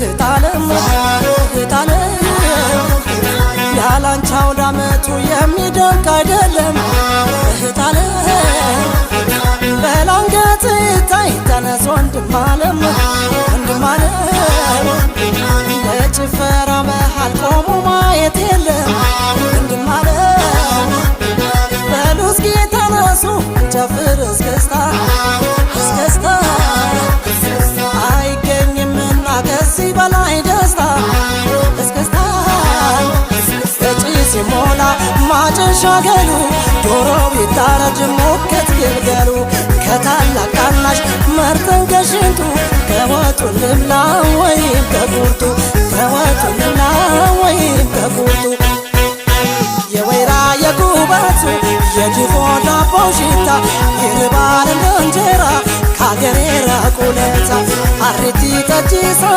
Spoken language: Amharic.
እህታለም እህታለም፣ ያላንቺ አውደ ዓመቱ የሚደምቅ አይደለም። እህታለም፣ በላንገት ይታይ፣ ተነስ ወንድም አለም፣ ወንድም አለም። በጭፈራ መሃል ቆሞ ማየት የለም። ወንድም አለም፣ በሉ እስኪ ተነሱ እንጨፍር እስክስታ፣ እስክስታ። አይገኝምና ከዚህ በላይ ደስታ፣ እስክስታ። እጪ ሲሞላ ማጨሻ ገሉ፣ ዶሮ ቢታረድ ሙክት ግልገሉ፣ ከታላቅ ታናሽ መርጠን ከሽንጡ፣ ከወጡ እንብላ ወይም ከቁርጡ፣ ከወጡ እንብላ ወይም ከቁርጡ። የወይራ የጉበቱ የድፎ ዳቦ ሽታ ይርባል እንደ እንጀራ፣ ከአገሬ ራቁለታ አሪቲ ጠጅ።